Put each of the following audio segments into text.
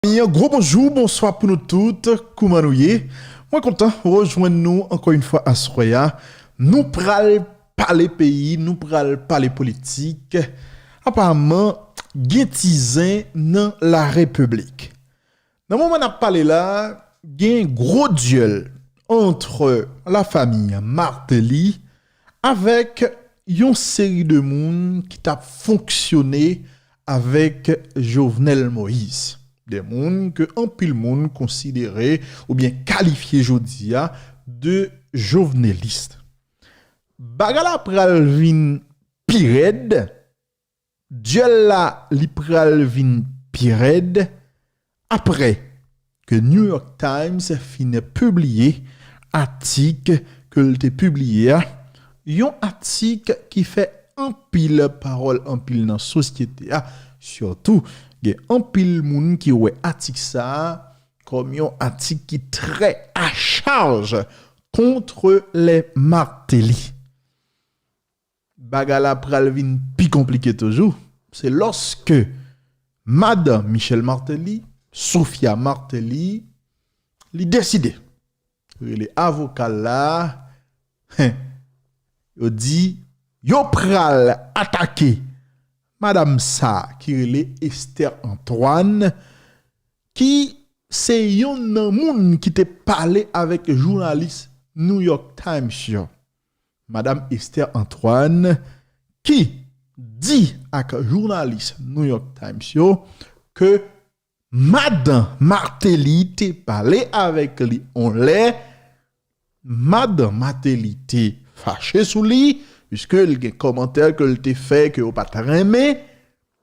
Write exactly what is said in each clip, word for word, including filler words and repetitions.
Yon gwo bonjou, bonswa pou nou tout. Kouman nou ye? Mwen kontan rejwenn nou ankò yon fwa aswè a. Nou pral pale peyi, nou pral pale politik. Aparamman, gen ti zen nan la Repiblik. Nan moman n ap pale la, gen gwo dyèl antre lafanmi Martelly avèk yon seri de moun ki t ap fonksyone avèk Jovenel Moïse. De moun ke anpil moun konsidere oubyen kalifye jodi a de jovenelis. Bagay la pral vin pi rèd, dyèl la li pral vin pi rèd apre ke New York Times fin pibliye atik ke l te pibliye a, yon atik ki fè anpil pawòl anpil nan sosyete a, sitou gen anpil moun ki wè atik sa a kòm yon atik ki trè a chaj contre les Martelly. Bagay la pral vin pi konplike toujou. Se lòske madan Michel Martelly, Sophia Martelly, li deside rele avoka l la, yo di yo pral atake madanm sa ki rele Esther Antoine, ki se yonn nan moun ki te pale avèk jounalis New York Times yo. Madanm Esther Antoine, ki di ak jounalis New York Times yo ke madan Martelly te pale avèk li on lè, madan Martelly te fache sou li, piske l gen kòmantè ke l te fè ke yo pa t renmen.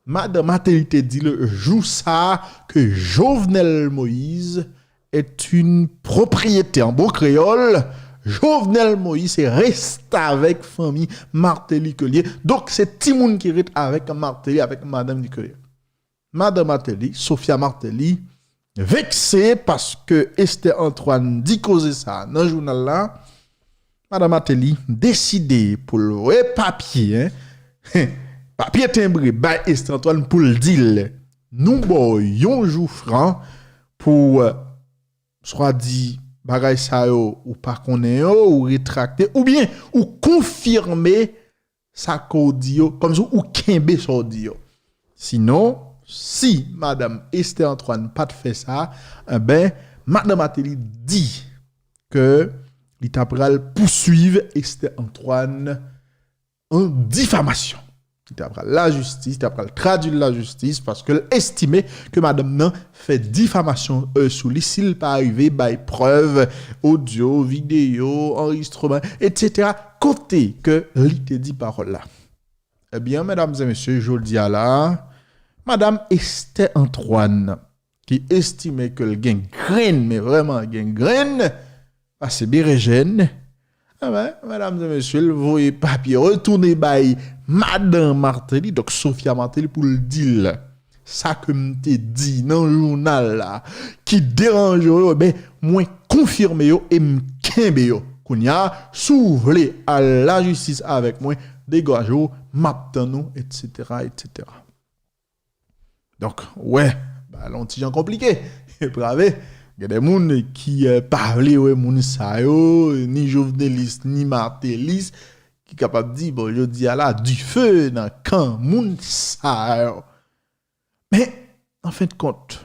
Madan Martelly te di l jou sa a ke Jovenel Moïse est une propriété. An bon kreyòl, Jovenel Moïse se restavèk fanmi Martelly ke l ye. Donk, se timoun ki ret avèk Martelly, avèk madanm li ke l ye. Madan Martelly, Sophia Martelly, vekse paske Esther Antoine di koze sa a nan jounal la. Madan Martelly deside pou l voye papye, en, papye tenbre bay Esther Antoine pou l di l, nou ba w yon jou fran pou, eh, swa di bagay sa yo ou pa konnen yo, ou retrakte, oubyen ou konfime sa ke w di yo, kòmsi ou kenbe sa w di yo. Sinon, si madanm Esther Antoine pa t fè sa, enben, madanm Martelly di ke li ta pral pouswiv Esther Antoine an difamasyon. Li ta pral lajistis, li ta pral tradui lajistis paske l estime ke madanm nan fè difamasyon, euh, sou li si l pa rive bay prèv, odyo, videyo, anrejistreman, etsetera, kote ke li te di pawòl la. Ebyen, medam e mesye, jodi a la, madanm Esther Antoine, ki estime ke l gen grenn, men vrèman gen grenn, pase berejèn, enben, medam e mesye, l voye papye retounen bay madanm Martelly, donk Sophia Martelly, pou l di l sa ke m te di nan jounal la, ki deranje w yo, enben, mwen konfime yo e m kenbe yo. Kounye a, si w vle al lajistis avèk mwen, degaje w, m ap tann ou, etsetera, etsetera. Donk, wè, bagay la yon ti jan konplike. Brave, gen de moun ki, eh, pa vle wè moun sa yo, ni jovenelis, ni martelis, ki kapab di, bon, jodi a la, dife nan kan moun sa yo. Men, an fen de kont,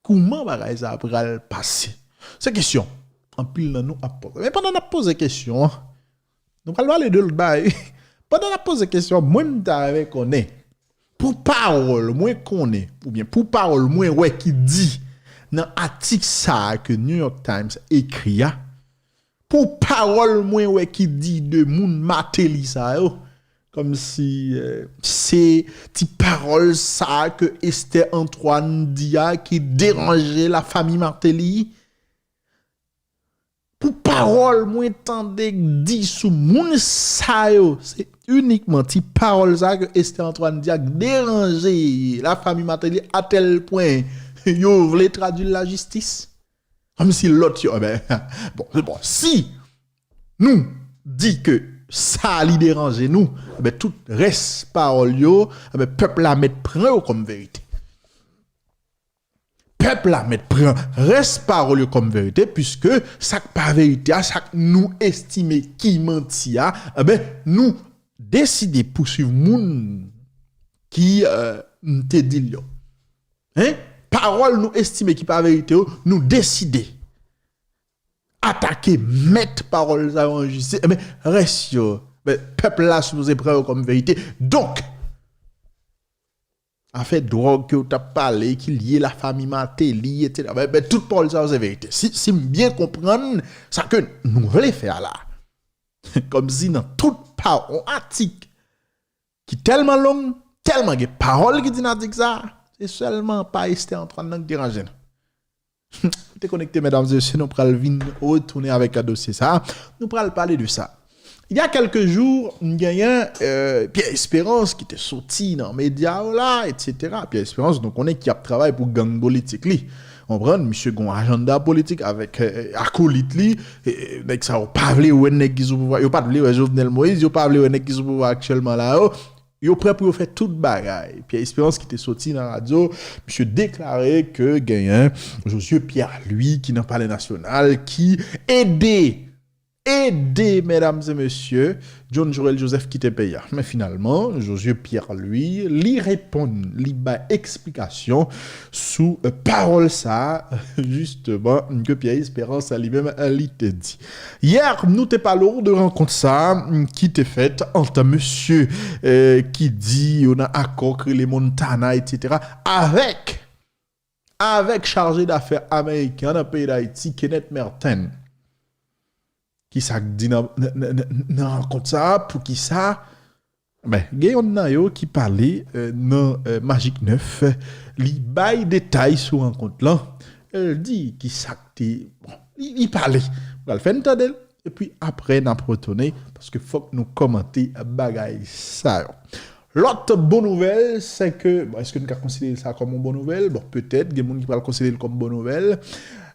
kouman bagay sa a pral pase? Se kesyon anpil nan nou ap poze. Men pandan n ap poze kesyon an, nou pral pale de lòt bagay. Pandan n ap poze kesyon an, mwen m ta renmen konnen, pou pawòl mwen konnen, oubyen pou pawòl mwen wè ki di nan atik sa a ke New York Times ekri a, pou pawòl mwen wè ki di de moun Martelly sa yo, kòmsi, eh, se ti pawòl sa a ke Esther Antoine di a ki deranje lafanmi Martelly. Pou pawòl mwen tande di sou moun sa yo, se inikman ti pawòl sa a ke Esther Antoine di a k deranje lafanmi Martelly a tèl pwen yo vle tradui l lajistis. Kòmsi lòt yo, enben, bon, bon, si nou di ke sa li deranje nou, enben, tout rès pawòl yo, enben, pèp la mèt pran yo kòm verite. pèp la mèt pran rès pawòl yo kòm verite, piske sa k pa verite a, sa k nou estime ki manti a, enben, nou deside pouswiv moun ki, euh, te di l yo. Hein? Pawòl nou estime ki pa verite yo, nou deside atake mèt pawòl sa yo an jistis. Enben, rès yo, ben, pèp la sipoze pran yo kòm verite. Donk, afè dwòg ke w t ap pale, ki lye lafanmi Martelly, etsetera. Ben, ben, tout pawòl sa yo se verite. Si, si m byen konprann sa ke nou vle fè a la, kòmsi nan tout pa yon atik ki tèlman long, tèlman gen pawòl ki di nan atik sa, se sèlman pa Esther Antoine nan ki deranje nou. Te konekte, medam e mesye, nou pral vin retounen avèk dosye sa. Nou pral pale de sa. Il y a quelques jours, m genyen, euh, Pierre Espérance ki te soti nan medya yo la, etsetera. Pierre Espérance, nou konnen ki ap travay pou gang politik li. Konprann, misye gon ajanda politik avèk, euh, akolit li. E, e, nèg sa yo pa vle wè nèg ki sou pouvwa. Yo pa t vle wè Jovenel Moïse, yo pa vle wè nèg ki sou pouvwa aktyèlman la yo. Yo prè pou yo fè tout bagay. Pierre Espérance ki te soti nan radyo, misye deklare ke genyen Josué Pierre Louis ki nan Palè Nasyonal, ki ede, ede, medam e mesye, John Joël Joseph kite peyi a. Men finalman, Josué Pierre Louis, li reponn, li bay eksplikasyon sou, euh, pawòl sa, jisteman, ke Pierre Espérance li menm, euh, li te di. Yè, nou te pale w de rankont sa, mm, ki te fèt ant mesye, euh, ki di yo nan akò k rele Montana, etsetera, avèk, avèk chaje dafè ameriken an nan peyi Dayiti, Kenneth Merten. Kisa k di nan, nan, nan, nan, nan rankont sa, poukisa? Ben, gen yonn nan yo ki pale, euh, nan, euh, Magic nèf, li bay detay sou rankont lan. L di kisa k te, bon, li, li pale. M pral fè n tande l, epi apre n ap retounen, paske fòk nou kòmante bagay sa yo. Lòt bon nouvèl, se ke, bon, èske n ka konsidere sa kòm yon bon nouvèl? Bon, petèt, gen moun ki pral konsidere l kòm bon nouvèl.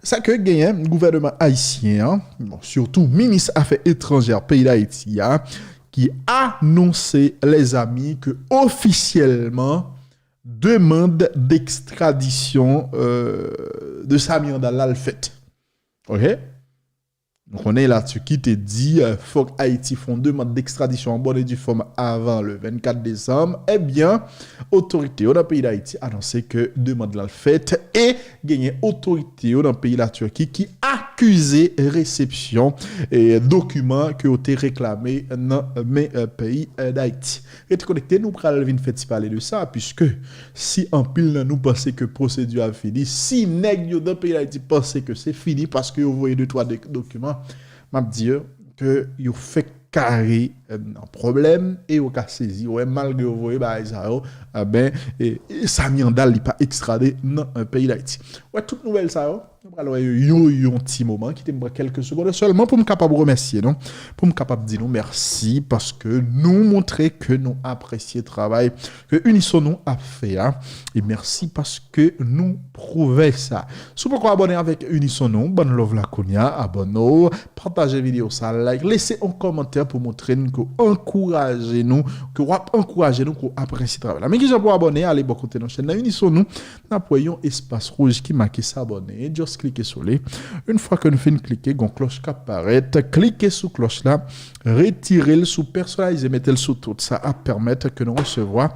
Se ke genyen gouvènman ayisyen an, bon, sitou minis afè etranjè peyi Dayiti a, ki anonse, lèzami, ke ofisyèlman, demande d'extradition, euh, de Samy Handal la al fèt. Ok? Nou konnen Latiki te di, euh, fòk Ayiti fè yon demande d'extradition en bonne et due forme avant le vingt-quatre décembre. Ebyen, otorite yo nan peyi Dayiti anonse ke demande lan fèt e genyen otorite yo nan peyi Latiki ki akize resepsyon e dokiman ke yo te reklame nan men, euh, peyi, euh, Dayiti. Rete konekte, nou pral vin fè ti pale de sa, piske si anpil nan nou panse ke pwosedi a fini, si nèg yo nan peyi Dayiti panse ke se fini paske yo voye de twa de-, dokiman, m ap di yo ke yo fèk kare, euh, nan pwoblèm e yo ka sezi. Wè, malgre yo voye bagay sa yo, eh ben, e, e Samy Handal li pa ekstrade nan, euh, peyi Dayiti. Wè, tout nouvèl sa yo, nou pral wè yo yon, yon ti moman, kite m pran kèlke segonn sèlman pou m kapab remèsye nou, pou m kapab di nou mèsi paske nou montre ke nou apresye travay ke Unison Nou ap fè a. E mèsi paske nou pwouve sa. Si w poko abòne avèk Unison Nou, bann love la kounye a, abòne w, pataje videyo sa, like, lese yon kòmantè pou montre n ke w ankouraje nou, ke w ap ankouraje nou, ke w apresye travay la. Men kijan pou abòne, ale bò kote nan chèn nan Unison Nou, n ap wè yon espas wouj ki make s'abonner. Just klike sou li. Yon fwa ke nou fin klike, gon klòch k ap parèt. Klike sou klòch la, retire l sou pèsonalize, mete l sou tout. Sa ap pèmèt ke nou resevwa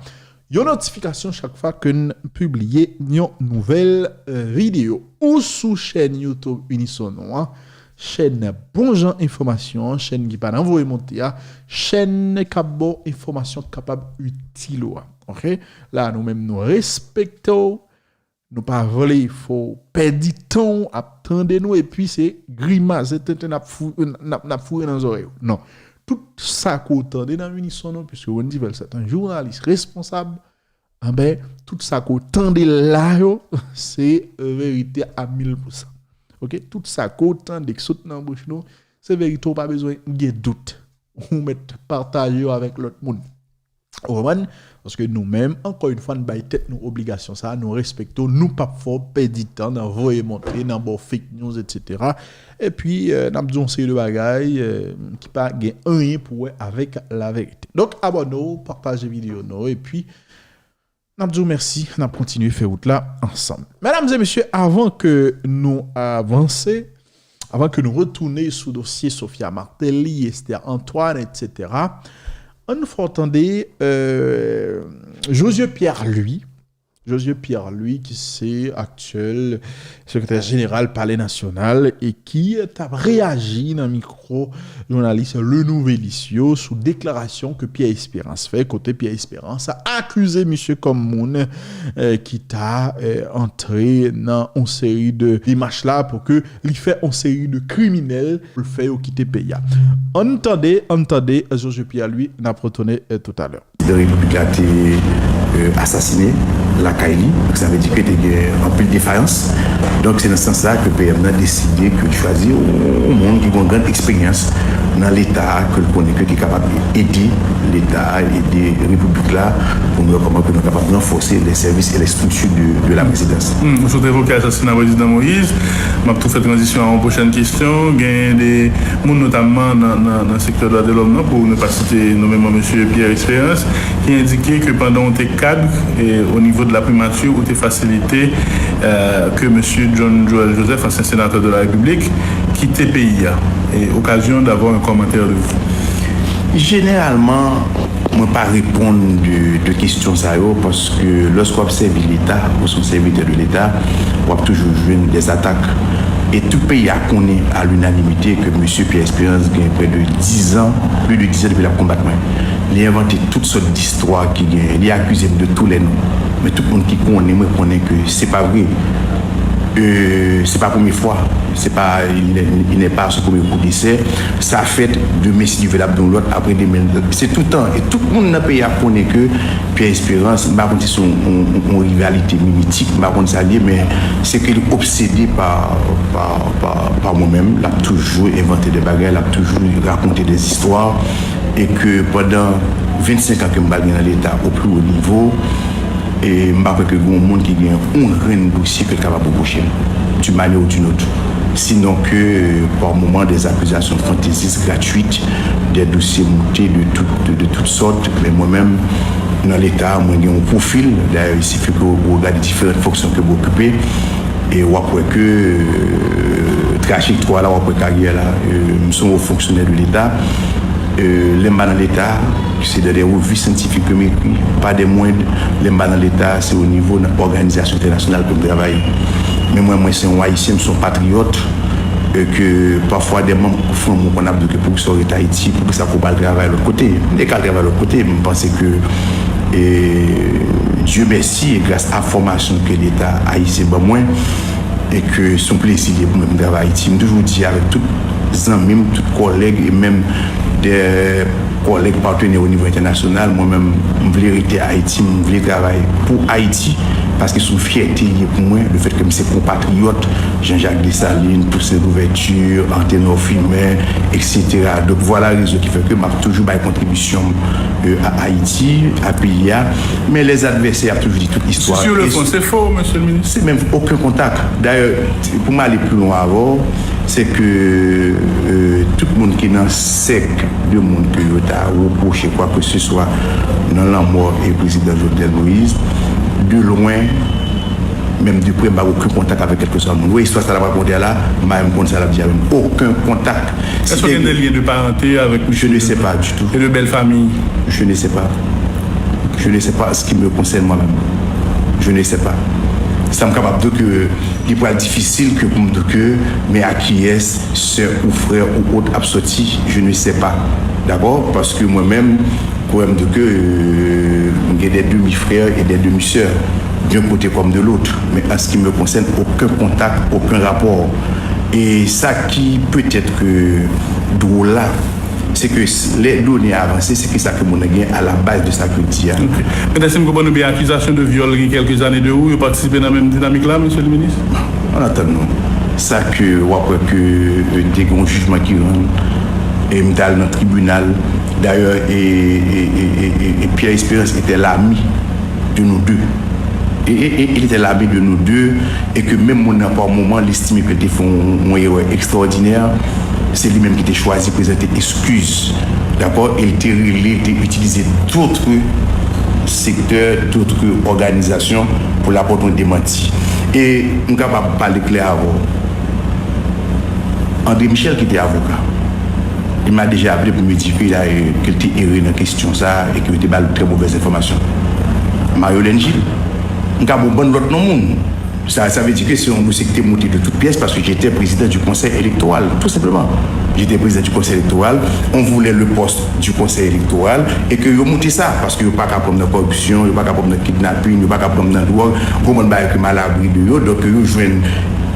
yon notifikasyon chak fwa ke n pibliye yon nouvèl, euh, videyo. Ou sou chèn YouTube Unison Nou an, chèn bon jan enfòmasyon an, chèn ki pa nan voye monte a, chèn k ap ba w enfòmasyon k kapab itil ou a. Ok? La, nou menm, nou respekte w. Nou pa vle fè w pèdi tan w ap tande nou, epi se grimas, se tenten n ap fou-, n ap, n ap foure nan zòrèy ou. Non. Tout sa ke w tande nan Unison Nou, piske Wendy Velsat, yon jounalis responsab, anben, tout sa ke w tande la yo, se verite a mil pousan. Ok? Tout sa ke w tande ki sot nan bouch nou, se verite, w pa bezwen gen dout. Ou mèt pataje yo avèk lòt moun. Ou konprann? Paske nou menm, ankò yon fwa, n bay tèt nou obligasyon sa, nou respekte w, nou p ap fè w pèdi tan nan voye monte, nan ba w fake news, etsetera. Epi, euh, n ap di yon seri de bagay, euh, ki pa gen anyen pou wè avèk laverite. Donk, abòne w, pataje videyo nou, epi N ap di w mèsi, n ap kontinye fè wout la ansanm. Medam e mesye, avan ke nou avanse, avan ke nou retounen sou dosye Sophia Martelly, Esther Antoine, etsetera, ann fè w tande euh, Josué Pierre Louis. Josué Pierre Louis, ki se aktyèl sekretè jeneral Palè Nasyonal e ki t ap reyaji nan mikwo jounalis Le Nouvelliste yo sou deklarasyon ke Pierre Espérance fè, kote Pierre Espérance akize misye kòm moun eh, ki ta eh, antre nan yon seri de demach la pou ke li fè yon seri de kriminèl pou l fè yo kite peyi a. Ann tande, ann tande Josué Pierre Louis, n ap retounen eh, toutalè. Prezidan Repiblik la te euh, asasinen lakay li. Donk, sa vle di ke te gen anpil defayans. Donk, se nan sans sa ke P M nan deside ke l chwazi yon moun ki gen yon gran eksperyans nan Leta, ke l konnen ke ki kapab ede Leta, ede Repiblik la, pou nou wè kòman ke nou kapab ranfòse les services et les structures de, de la présidence. Hmm, ou sot evoke asasina Prezidan Moïse, m ap tou fè tranzisyon a yon pwochèn kesyon. Gen de moun, notamman nan, nan, nan sektè dwa de lòm nan, pou ne pa site nomeman mesye Pierre Espérance, ki endike ke pandan w te kad e o nivo de la primati, ou te fasilite eh, ke mesye John Joël Joseph, ansyen senatè de la Repiblik, kite peyi a. E okazyon d'avoir un commentaire de vous. Jeneralman, mwen pa reponn de, de kesyon sa yo paske lòske w ap sèvi Leta, ou se yon sèvitè de Leta, w ap toujou jwenn des atak. E tout peyi a konnen a linanimite ke mesye Pierre Espérance gen près de dix ans, plus de dix ans depi l ap konbat mwen. Li envante tout sòt distwa ki genyen. Li akize m de tous les noms. Men tout moun ki konnen mwen konnen ke se pa vre. Euh, se pa premye fwa. Se pa, il n'est il n'est pas son premier coup d'essai. Sa fèt demen si Dye vle l ap gen yon lòt, apre demen. Se toutan. E tout moun nan peyi a konnen ke Pierre Espérance, m pa konn si se yon, yon, yon, yon rivalite mimetik, m pa konn sa l ye, men se ke li obsede pa, pa, pa, pa mwen menm. L ap toujou envante de bagay, l ap toujou rakonte de zistwa. E ke pandan vennsenk an ke m pral gen nan Leta au plus haut niveau, e m pa kwè ke gen yon moun ki gen yon grenn dosye ke l kapab repwoche m, d'une manière ou d'une autre. Sinon que, par moments, des accusations fantaisistes, gratuites, des dossiers moutés de toutes de, de toutes sortes. Men mwen menm, nan Leta, mwen gen yon pwofil. Dayè, il suffit que w gade diferan fonksyon ke m okipe, e w ap wè ke euh, trajektwa la, w ap wè karyè la. Euh, m se yon wo fonksyonè de Leta. Euh, lè m pa nan Leta, se dans des revues scientifiques que m ekri, pas des moindres. Lè m pa nan Leta, se o nivo nan òganizasyon entènasyonal ke m travay. Men mwen, mwen se yon Ayisyen, m se yon patriyòt. E ke pafwa de manm fran mwen konn ap di ke poukisa w ret Ayiti, poukisa w pa al travay lòt kote. M te ka al travay lòt kote, m panse ke e Dye mèsi, e gras a fòmasyon ke Leta ayisyen ban mwen, e ke se yon plezi li ye pou mwen pou m travay Ayiti. M toujou di avèk tout zanmi m, tout kòlèg, e menm de kòlèg patnè o nivo entènasyonal, mwen menm, m vle rete Ayiti, m vle travay pou Ayiti, paske se yon fyète li ye pou mwen, lefètke m se konpatriyòt Jean-Jacques Dessalines, Toussaint Louverture, Anténor Firmin, etsetera. Donk, vwala rezon ki fè ke m ap toujou bay kontribisyon m euh, a Ayiti, a peyi a. Men lèzadvèsè ap toujou di tout istwa. Sur le fond, c'est faux, monsieur le ministre. Se menm okenn kontak. Dayè, pou m ale pli lwen avè w, se ke euh, tout moun ki nan sèk de moun ke yo ta repwoche kwa ke se swa nan lanmò e prezidan Jovenel Moïse, de lwen, menm de prè, m pa gen okenn kontak avèk kèlkeswa moun. Ou wè istwa sa l ap rakonte a la, m pa menm konn sa l ap di a menm. Okenn kontak. Est-ce que vous avez des liens de parenté avec M. Je ne sais pas du tout. Et de belle famille? Je ne sais pas. Je ne sais pas ce qui me concerne moi-même. Je ne sais pas. Sa m kapab di ke li pral difisil ke pou m di ke men a kiyès sè ou frè ou ot ap soti, je ne sais pas. Dakò? Paske mwen menm, Pou m di ke euh, m gen des demi-frères et des demi-sœurs, d'un côté comme de l'autre. Mais en ce qui me concerne, aucun contact, aucun rapport. E sa ki petèt ke dwòl la, se ke lè done a avanse, se ke sa ke moun nan gen a la baz de sa ke l di a. Ok. Mèt, si m konprann ou byen, akizasyon de vyòl gen kèlke zane de ou, yo patisipe nan menm dinamik la, mesye le minis? Ann atann non. Sa ke w ap wè ke euh, te gen yon jijman ki rann, e m t al nan tribinal. D'ailleurs, et, et, et, et, et Pierre Espérance était l'ami de nous deux. Et, et, et il était l'ami de nous deux, et que même mon enfant, au moment, l'estimait que te fè yon, yon erè ekstraòdinè, se li menm ki te chwazi prezante eskiz. Dakò? E l te rele, l te itilize dòt Sektè, dotre òganizasyon pou l apòte yon demanti. E m kapab pale klè avè w. André Michel ki te avoka, il m'a déjà appelé pour me dire que il a, euh, que l te ere nan kesyon sa a e ke yo te ba l trè movèz enfòmasyon. Mario Lengil, m ka ba w bann lòt non moun. Ça, ça veut dire que c'est un dossier qui était monté de toutes pièces parce que j'étais président du conseil électoral, tout simplement. J'étais président du conseil électoral, on voulait le poste du conseil électoral et que yo monté ça parce que yo pa ka pran nan corruption, yo pa ka pran nan kidnapping, yo pa ka pran nan drogue, gon bann bagay ke m alabri de yo, donc yo jwenn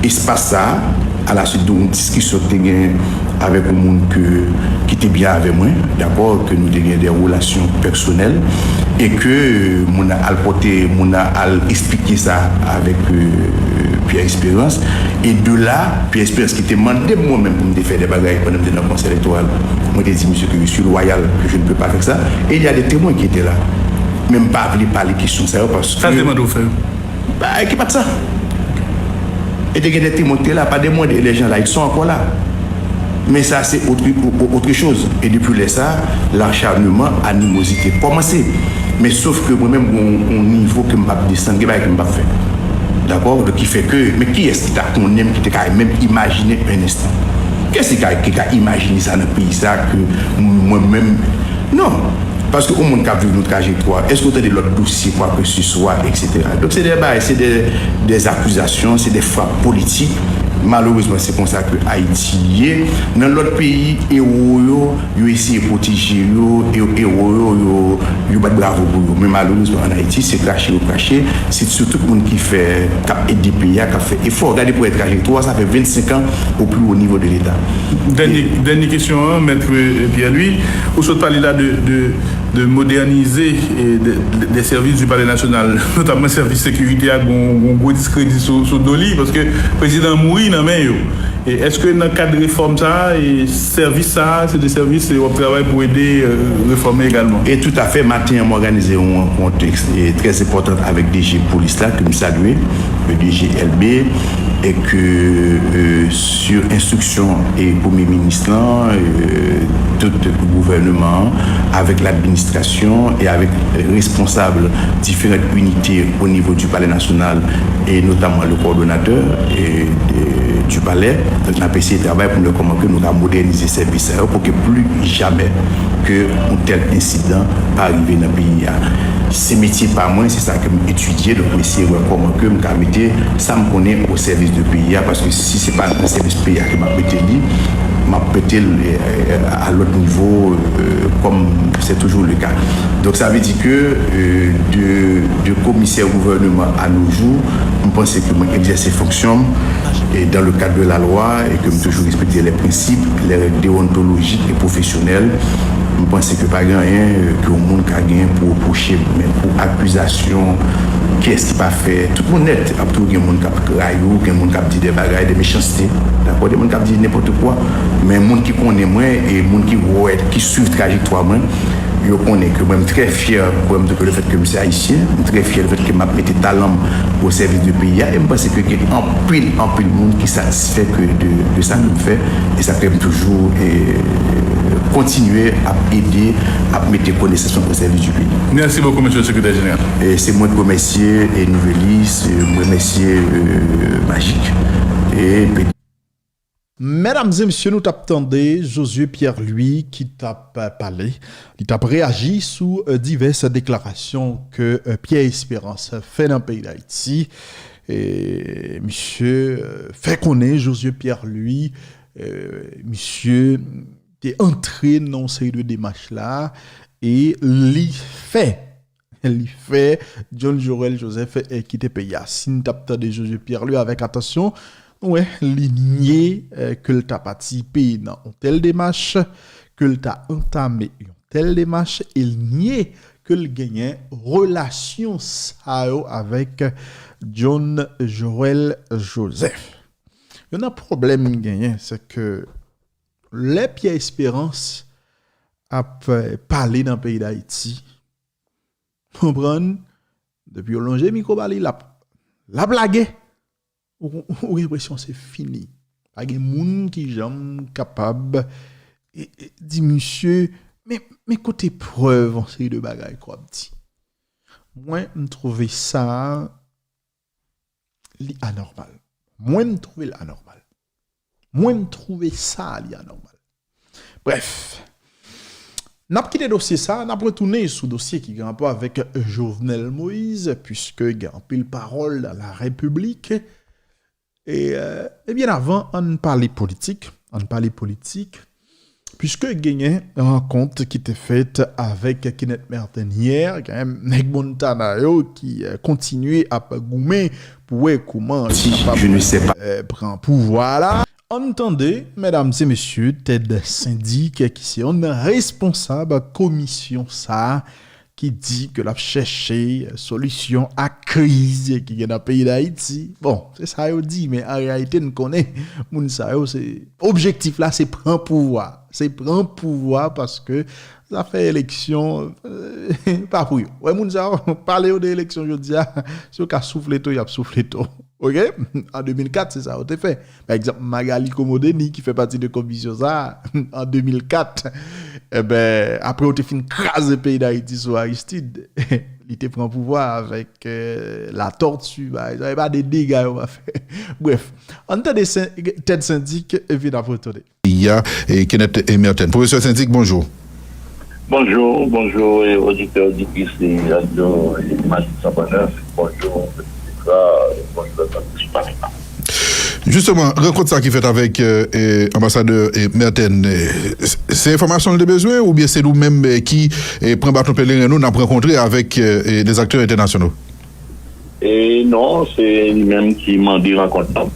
espas sa a la suite de yon diskisyon ki te gen avèk yon moun ke, ki te byen avè mwen, dakò, ke nou te gen de relasyon pèsonèl, e ke moun nan al pote, moun nan al eksplike sa avèk, euh, Pierre Espérance. E de la, Pierre Espérance ki te mande m mwen menm pou m te fè de bagay pandan m te nan konsèy elektoral, mwen te di misye ke je suis loyal, que je ne peux pas faire ça. Et il y a des témoins qui étaient là. Men m pa vle pale kesyon sa yo paske... Sa l te mande w fè? Bagay ki pa t sa. E te gen de temwen ki te la, pa de mwen, les gens là, ils sont encore là. Mais ça, c'est autre, autre chose. E depi lè sa, l'acharnement, animozite kòmanse. Men sof ke mwen menm, gon, gon nivo ke m p ap desann, gen bagay ke m p ap fè. Dakò? Donk, ki fè ke, men kiyès ki ta konnen m, ki te ka menm imajine un instant? Kiyès ki ka, ki ka imajine sa nan peyi sa ke mwen menm? Non. Paske yon moun k ap viv yon trajektwa, èske w tande lòt dosye, kwa ke se swa, et cetera? Donk, se de bagay, se de, de akizasyon, se de frap politik. Malerezman, se konsa ke Ayiti ye. Nan lòt peyi, ewo yo, yo eseye pwoteje yo, e, ewo yo, yo, yo bat bravo pou yo. Men malerezman, ann Ayiti, se krache yo krache. Se sou tout moun ki fè, k ap ede peyi a, k ap fè efò. Gade pou wè trajektwa, sa fè vennsenk an au plus haut niveau de l'État. Dènye, dènye kesyon an, Mèt Pierre Louis, ou sot pale la de, de, de modènize e de, de, de sèvis du Palais National, notamman sèvis sekirite a, gon, gon gwo diskredi sou, sou do li, paske prezidan an mouri nan men yo. E èske nan kad refòm sa a, e sèvis sa a, se de sèvis, e w ap travay pou ede, e, refòme egalman? E toutafè, maten an, m òganize yon rankont, e, trè enpòtan avèk D G polis la, ke m salye, le D G L B, e ke, e, sou enstriksyon e premye minis lan, e, tout gouvènman an, avèk ladministrasyon e avèk responsab diferan inite o nivo du Palais National, e notamman le coordonnateur, e, de, du Palais. Donk, n ap eseye travay pou nou wè kòman ke nou ka modènize sèvis sa yo pou ke pli jamè ke yon tèl ensidan pa rive nan peyi a. Se metye pa mwen, se sa ke m etidye, donk m eseye wè kòman ke m ka mete sa m konnen o sèvis de peyi a, paske si se pa nan sèvis peyi a ke m ap mete li, m ap mete l, e, e, a lòt nivo, e, kòm c'est toujours le cas. Donk, sa vle di ke, e, de, de komisè gouvènman à nos jours, m panse ke mwen egzèse fonksyon m, e dans le cadre de la loi, e ke m toujou respekte les principes, les règles déontologiques et professionnelles. M panse ke pa gen anyen, e, ke yon moun ka gen pou repwoche m, men pou akizasyon, kiyès ki pa fè, tout moun nèt, ap toujou gen moun k ap rayi w, gen moun k ap di de bagay, de mechanste, dakò, de moun k ap di nenpòt kwa, men moun ki konnen mwen, e moun ki wè, ki swiv trajektwa mwen, yo konnen ke mwen, m trè fyè, mwen, de le fèt ke m se ayisyen, m trè fyè le fèt ke m ap mete talan m o sèvis de peyi a, e m panse ke gen anpil, anpil moun ki satisfè ke de, de sa ke m fè, e sa fè m toujou, e, kontinye ap ede, ap mete konesans mwen o sèvis du peyi. Merci beaucoup, Monsieur le Secrétaire Général. E se mwen ki remèsye, e, Nouvèlis, e, m remèsye, e, Majik, e, Medam e mesye, nou t ap tande Josué Pierre Louis ki t ap, eh, pale. Li t ap reyaji sou, eh, divès deklarasyon ke, eh, Pierre Espérance fè nan peyi Dayiti. E misye, eh, fè konnen Josué Pierre Louis, eh, misye te antre nan yon seri de demach la e li fè li fè John Jorel Joseph, eh, kite peyi a. Si n t ap tande Josué Pierre Louis avèk atansyon, nou wè, li nye, eh, ke l ta patisipe nan yon tèl demach, ke l ta antame yon tèl demach, e l nye ke l genyen relasyon sa yo avèk John Jorel Joseph. Youn nan pwoblèm m genyen, se ke lè Pierre Espérance ap, eh, pale nan peyi Dayiti, konprann, depi yo lonje mikwo ba li, l ap, l ap lage. Ou, ou gen enpresyon se fini. Pa gen moun ki janm kapab, e, e, di misye, men, men kote prèv yon seri de bagay ke w ap di. Mwen, m twouve sa, li anòmal. Mwen, m twouve l anòmal. Mwen, m twouve sa, li anòmal. Brèf, n ap kite dosye sa, n ap retounen sou dosye ki gen rapò avèk Jovenel Moïse, puiske gen anpil pawòl dans la République. E, euh, ebyen, avan, ann pale politik. Ann pale politik. Puiske genyen rankont ki te fèt avèk Kenneth Merten yè, genyen nèg Montana yo ki, euh, kontinye ap goumen pou wè kouman yo kapab, euh, pran pouvwa la. Ann tande, medam e mesye, Ted Syndic, ki se yon responsab komisyon sa a, ki di ke l ap chèche solisyon a kriz ki gen nan peyi Dayiti. Bon, se sa yo di, men an reyalite, n konnen moun sa yo, se, objektif la, se pran pouvwa. Se pran pouvwa paske zafè eleksyon, euh, pa pou yo. Wè, moun sa yo, pale yo de eleksyon jodi a, si yo ka soufle tou, y ap soufle tou. Oke? An de mil kat, se sa yo te fè. Pa egzanp, Magalie Comodeni, ki fè pati de komisyon sa a, an de mil kat, enben, apre yo te fin kraze peyi Dayiti sou Aristide, li te pran pouvwa avèk, euh, Latortue, pa egzanp, e pa de dega yo pa fè. Brèf, ann tande Sen-, Ted Syndic, epi n ap retounen. Peyi a, e Kenneth e Merten. Pwofesè Syndic, bonjou. Bonjou, bonjou, e oditè, oditris, e radyo, e Majik san pwen nèf, bonjou, Petra, e bonjou, tout Panama. Jisteman, rankont sa ki fèt avèk, e, e, anbasadè, e, Merten, e, s-, se enfòmasyon l te bezwen, oubyen se nou menm, e, ki, e, pran baton peleren nou, n ap rankontre avèk, e, e, des acteurs internationaux? E non, se li menm ki mande rankont lan.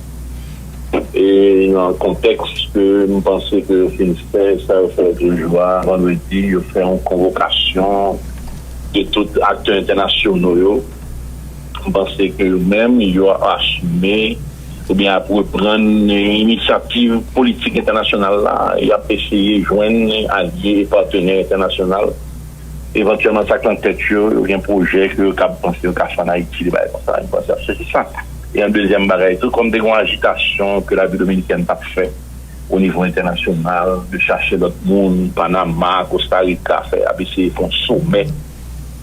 E nan kontèks ke m panse ke yo fin fè sa yo fè toujou a, vandredi, yo fè yon konvokasyon de tout aktè entènasyonal yo. M panse ke yo menm, yo ap asime oubyen ap reprann inisyativ politik entènasyonal la, y ap eseye jwenn alye e patnè entènasyonal. Evantyèlman, sa k nan tèt yo, yo gen pwojè ke yo kab panse yo ka fè ann Ayiti, de bagay konsa, yo panse ap chèche sa. E yon dezyèm bagay tou, kòm te gen yon ajitasyon ke Labib Dominikèn t ap fè o nivo entènasyonal, de chache lòt moun, Panama, Kosta Rika, fè, ap eseye fè yon somè,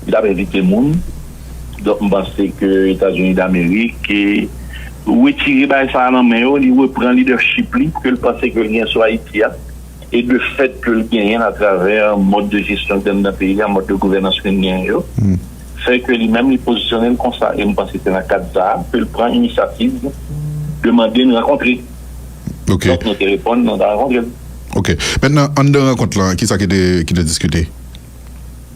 li t ap envite moun. Donk, m panse ke Etazini Damerik, e, retire bagay sa a nan men yo, li repran lidèchip li, ke l panse ke l gen sou Ayiti a. E de fèt ke l genyen l atravè mòd de jesyon ki anndan peyi a, mòd de gouvènans ke n genyen yo, fè ke li menm li pozisyone l konsa. E m panse se nan kad sa a ke l pran inisyativ de mande n rankontre. Ok. Donk, nou te reponn, nou ta rankontre l. Ok. Mentnan, anndan rankont lan, kisa ki te, ki te diskite?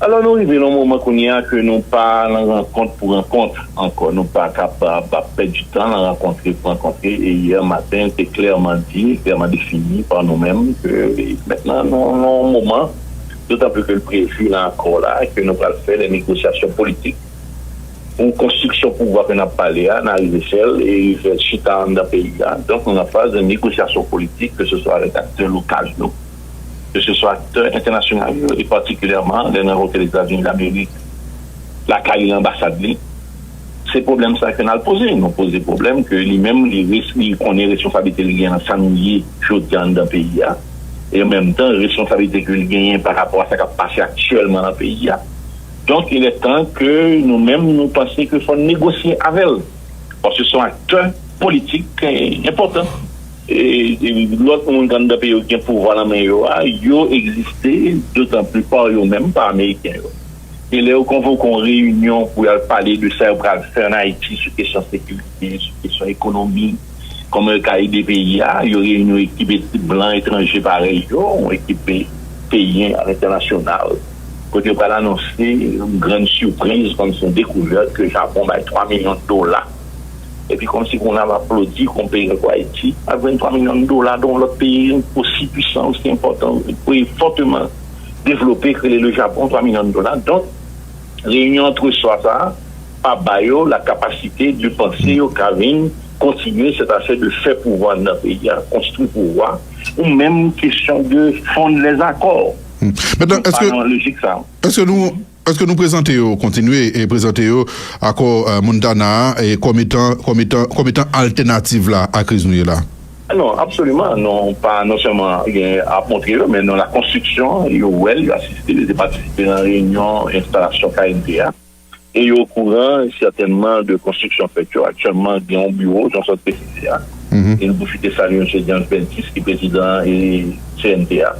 Alò, nou rive nan moman kounye a ke nou pa nan rankont pou rankont ankò. Nou pa kapab ap pèdi tan nan rankontre pou rankontre. E yè maten, te klèman di, klèman defini pa nou menm ke mentnan nou nan yon moman, dotan plis ke l previ nan akò la, ke nou pral fè de negosyasyon politik pou konstriksyon pouvwa ke n ap pale a, n a rive fè l e rive chita anndan peyi a. Donk, nou nan faz de negosyasyon politik, ke se swa avèk aktè lokal yo, ke se swa aktè entènasyonal yo, e patikilyèman, lè n rankontre Etazini Damerik, lakay li, anbasad li, se pwoblèm sa ke n al poze. Nou poze pwoblèm ke li menm, li res-, li konnen responsablite li gen nan sa nou ye jodi a anndan peyi a, e an menm tan, responsablite ke li genyen pa rapò a sa k ap pase aktyèlman nan peyi a. Donk, il est temps ke nou menm, nou panse ke fò n negosye avè l. Paske se yon aktè politik, eh, enpòtan. E, e lòt moun ki anndan peyi yo ki gen pouvwa nan men yo a, yo egziste, dotan plis pa yo menm, pa Ameriken yo. E lè yo konvoke yon reyinyon pou y al pale de sa yo pral fè ann Ayiti sou kesyon sekirite, sou kesyon ekonomi, kòman yo ka ede peyi a, yo reyini yon ekip et-, blan etranje parèy yo, yon ekip pe-, peyi a lentènasyonal, kote yo pral anonse yon grann sipriz, kòmsi yon dekouvèt, ke Japon bay twa milyon dola. Epi kòmsi kounye a ap aplodi kon peyi tankou Ayiti ap jwenn twa milyon dola de yon lòt peyi osi pwisan, osi enpòtan, e fòteman devlope, ke rele le Japon, twa milyon dola. Donk, reyinyon antreswa sa a pa ba yo la kapasite de panse yo ka vin kontinye sèt afè de fè pouvwa nan peyi a, konstwi pouvwa, ou menm kesyon de fonn lè akò. Hmm. Mentnan, èske, pa nan lojik sa a. Èske nou, èske nou prezante yo, kontinye e prezante yo akò, eh, Montana a, e kòm etan, kòm etan, kòm etan altènativ la a kriz nou ye la? Non, absoliman. Non, pa non sèlman gen ap montre yo, men nan la konstriksyon, yo wè l, yo asiste, yo te patisipe nan reyinyon enstalasyon K N T a. E yo okouran sètènman de konstriksyon fèt yo. Aktyèlman, gen yon biwo, jan w sot presize a. E nou pwofite salye Mesye James Ventis, ki prezidan e C N T A,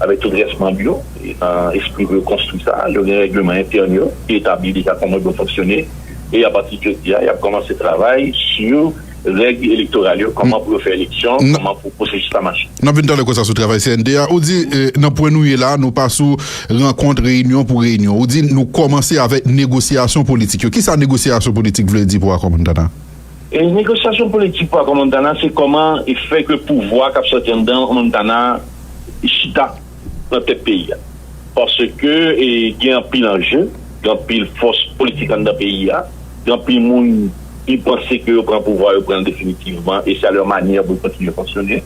avèk tout rès manm yo, e nan espri pou yo konstwi sa, yo gen règleman entèn yo, ki etabli deja kòman yo dwe fonksyone. E apati de jodi a, y ap kòmanse travay sou règ elektoral yo, kòman pou yo fè eleksyon, kòman pou pwosesis la mache. N ap vin talè konsa sou travay C N T A. Ou di, eh, nan pwen nou ye la, nou pa sou rankont, reyinyon pou reyinyon. Ou di nou kòmanse avèk negosyasyon politik yo. Kisa negosyasyon politik vle di pou Akò Montana? E negosyasyon politik pou Akò Montana, se kòman e fè ke pouvwa k ap sòti anndan Montana chita nan tèt peyi a. Paske, e, gen anpil anje, gen anpil fòs politik anndan peyi a, gen anpil moun ki panse ke yo pran pouvwa, yo pran l definitivman, e se a lè manyè pou yo kontinye fonksyone.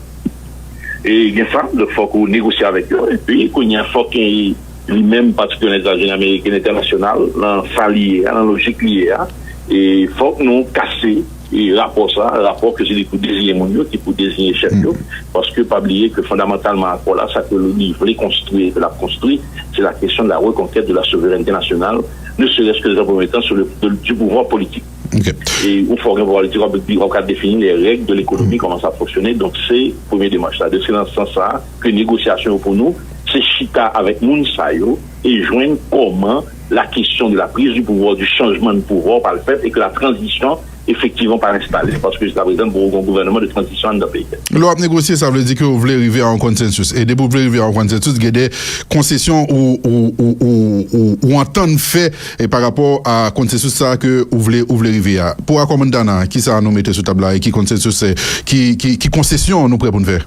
E gen sa, donk fòk ou negosye avèk yo, epi kounye a fòk, e, li menm, Pati Kreyòl Etazini Ameriken Entènasyonal, nan sa li ye a, nan lojik li ye a, e fòk nou kase e rapò sa, rapò ke se li pou deziyen moun yo, ki pou deziyen chèf yo, paske pa bliye ke fondamantalman akò la, sa ke li vle konstwi e ke l ap konstwi, se la kesyon de la reconquête de la souveraineté nationale, ne serait-ce que dans un premier temps sur le, de, du pouvoir politique. E ou fò gen pouvwa politik, w ap, w ap ka defini les règles de l'économie, kòman sa ap fonksyone. Donk se premye demach la. Donk se nan sans sa ke negosyasyon yo pou nou, se chita avèk moun sa yo e jwenn kòman la question de la prise du pouvoir, du changement de pouvoir pral fèt e ke la tranzisyon efektivman pral enstale, paske jiska prezan poko gen yon gouvènman de tranzisyon anndan peyi a. Lè w ap negosye, sa vle di ke w vle rive a yon konsensis. E depi w vle rive a yon konsensis, gen de konsesyon ou, ou, ou, ou, ou, ou antann fè e pa rapò a konsensis sa ke ou vle, ou vle rive a. Pou Akò Montana, kisa nou mete sou tab la e ki konsensis, eh, ki, ki, ki konsesyon nou prè pou n fè?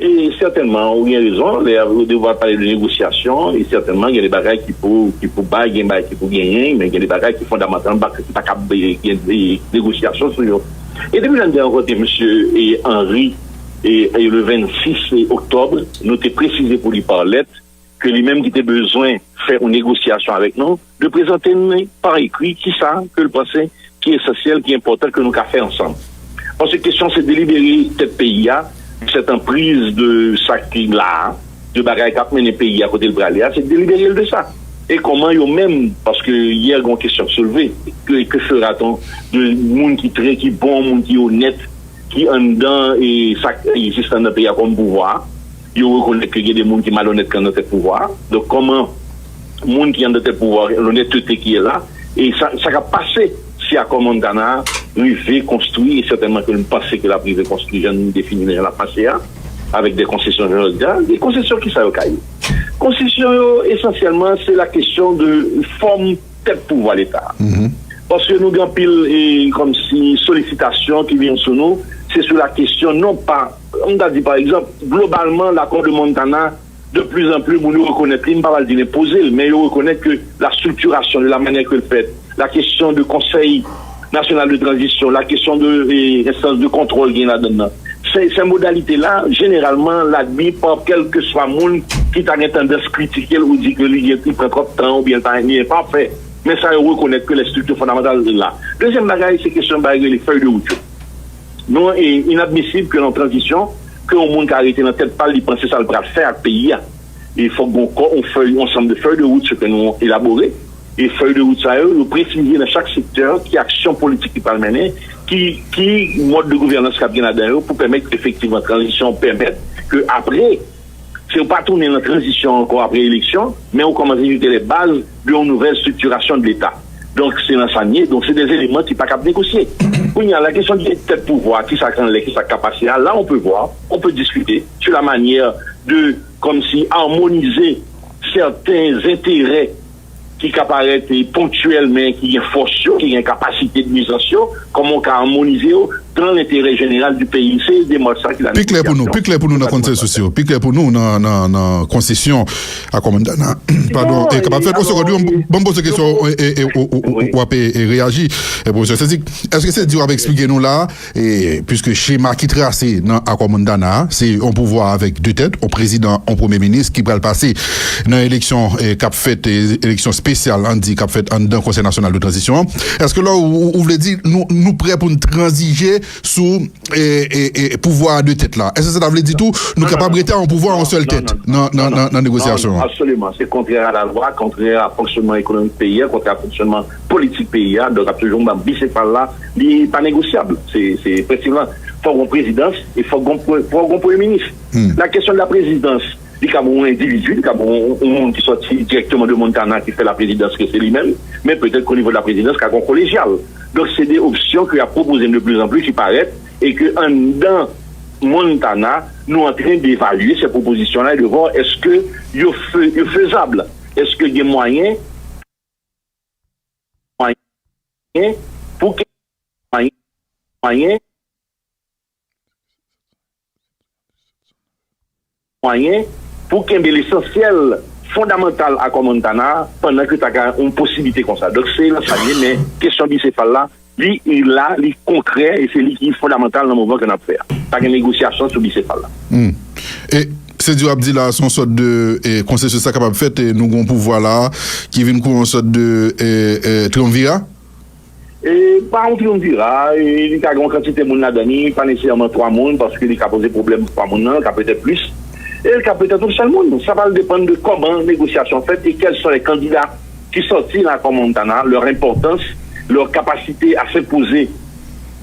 E sètènman, ou gen rezon, lè ou va pale de negosyasyon, e sètènman, gen de bagay ki pou, ki pou bay, gen bagay ki pou genyen, men gen de bagay ki fondamantalman pa, ki pa kab gen, gen negosyasyon sou yo. E depi jan de rankontre mesye, e, Henry, e, e le vennsis oktòb, nou te presize pou li pa lèt, ke li menm ki te bezwen fè yon negosyasyon avèk nou, de prezante n pa ekri kisa ke l panse ki esansyèl, ki enpòtan ke nou ka fè ansanm. Paske kesyon se delibere tèt peyi a de sèt anpriz de sa ki la a, de bagay k ap mennen peyi a kote l prale a, se delibere l de sa. E kòman yo menm, paske yè gen yon kesyon k soulve, ke, que fera-t-on de moun ki trè, ki bon, moun ki onèt, ki anndan e sa k egziste anndan peyi a kòm pouvwa, yo rekonèt ke gen de moun ki malonèt ki anndan tèt pouvwa. Donk, kòman moun ki anndan tèt pouvwa, lonètete ki ye la, e sa, sa k ap pase si Akò Montana rive konstwi, e sètènman ke nou panse ke l ap rive konstwi jan nou defini l, jan l ap mache a, avèk de konsesyon, jan nou di a, de konsesyon kisa yo ka ye? Konsesyon yo, esansyèlman, se la kesyon de fòm tèt pouvwa Leta a. Paske nou gen anpil, e, kòmsi solisitasyon ki vin sou nou, se sou la kesyon, non pa, m ta di pa egzanp, globalman, L'accord de Montana, de plus en plus, moun yo rekonèt li, m pa pral di l enpoze l, men yo rekonèt ke la structuration de la manière que l fèt, la kesyon de Konsèy Nasyonal de Tranzisyon, la kesyon de, e, enstans de kontwòl gen ladan l nan. Se, se modalite la, jeneralman, l admi pa kèlkeswa moun ki ta gen tandans kritike l ou di ke li gen, li pran twòp tan oubyen l pa, li enpafè. Men sa yo rekonèt ke lè strikti fondamantal la. Dezyèm bagay, se kesyon bagay rele fèy de wout yo. Non, e inadmisib ke nan tranzisyon, ke yon moun ka rete nan tèt pa l, li panse sa l pral fè ak peyi a. E fòk gon kò, yon fèy, yon ansanm de fèy de wout, se ke nou elabore. E fèy de wout sa yo, yo presize nan chak sektè ki aksyon politik ki pral mennen, ki, ki mòd de gouvènans k ap gen ladan yo pou pèmèt efektivman tranzisyon pèmèt ke apre, se ou pa tounen nan tranzisyon ankò apre eleksyon, men ou kòmanse jete les bases de yon nouvèl striktirasyon de Leta. Donk, se nan sa n ye, donk se de eleman ki pa kab negosye. Kounye a, la kesyon de tèt pouvwa, kisa k anlè, kisa k ka pase a, la, on peut voir, on peut discuter sur la manière de, kòmsi, amonize sèten enterè ki ka parèt, e, ponktyèl, men ki gen fòs yo, ki gen kapasite de nwizans yo, kòman w ka amonize yo dans l'intérêt général du pays. Se demach sa ki la. Pi klè pou nou, pi klè pou nou nan konsensis yo, pi klè pou nou nan, nan, nan konsesyon Akò Montana. Padon, e kapab fèt. On segond, wi, ban m poze kesyon, e, e, e, ou, ou, ou, ou ap, e, e, reyaji, e, pwofesè Sezig. Èske se di w ap eksplike nou la, e, puiske chema ki trase nan Akò Montana a, se yon pouvwa avèk de tèt, yon prezidan, yon premye minis ki pral pase nan eleksyon, e, k ap fèt, e, eleksyon espesyal, ann di, k ap fèt anndan Konsèy Nasyonal de Tranzisyon an. Èske la, ou, ou, ou vle di, nou, nou prè pou n tranzije sou e, e, e, pouvwa a de tèt la. Èske sa ta vle di tou nou kapab rete a yon pouvwa a yon sèl tèt nan, nan, nan, nan negosyasyon an? Absoliman. Se kontrè a lalwa, kontrè a fonksyonman ekonomik peyi a, kontrè a fonksyonman politik peyi a. Donk, ap toujou yon bisefal la, li pa negosyab. Se, se prensip la. Fòk yon prezidans e fòk yon, fòk yon premye minis. La question de la présidence, li ka bon yon endividi, li ka bon yon, yon moun ki sòti dirèkteman de Montana ki fè la présidence ke se li menm, men petèt ke o nivo de la présidence ka gon kolejyal. Donk se de opsyon ke y ap pwopoze n de plus en plus ki parèt e ke anndan Montana nou antren devalye se pwopozisyon la e de vwar èske yo fe, yo fezab, èske gen mwayen mwayen pou ke mwayen mwayen mwayen pou kenbe lesansyèl fondamantal akò Montana pandan ke ta ka yon posiblite konsa. Donk se nan sa li ye, men kesyon bisefal la, li la, li konkrè e se li ki fondamantal nan mouvman ke n ap fè a. Pa gen negosyasyon sou bisefal la. E se di w ap di la, se yon sòt de e, konsensis sa kapab fèt e nou gon pouvwa la ki vin kou yon sòt de e, e, triumvirat? E pa yon triumvirat, e li ka gen yon kantite moun ladan li, pa nesesèman twa moun, paske li ka poze pwoblèm twa moun nan, li ka petèt plis, e li ka petèt yon sèl moun. Sa pral depann de kòman negosyasyon fèt e quels sont les candidats ki sòti nan akò Montana, leur importance, leur capacité à s'imposer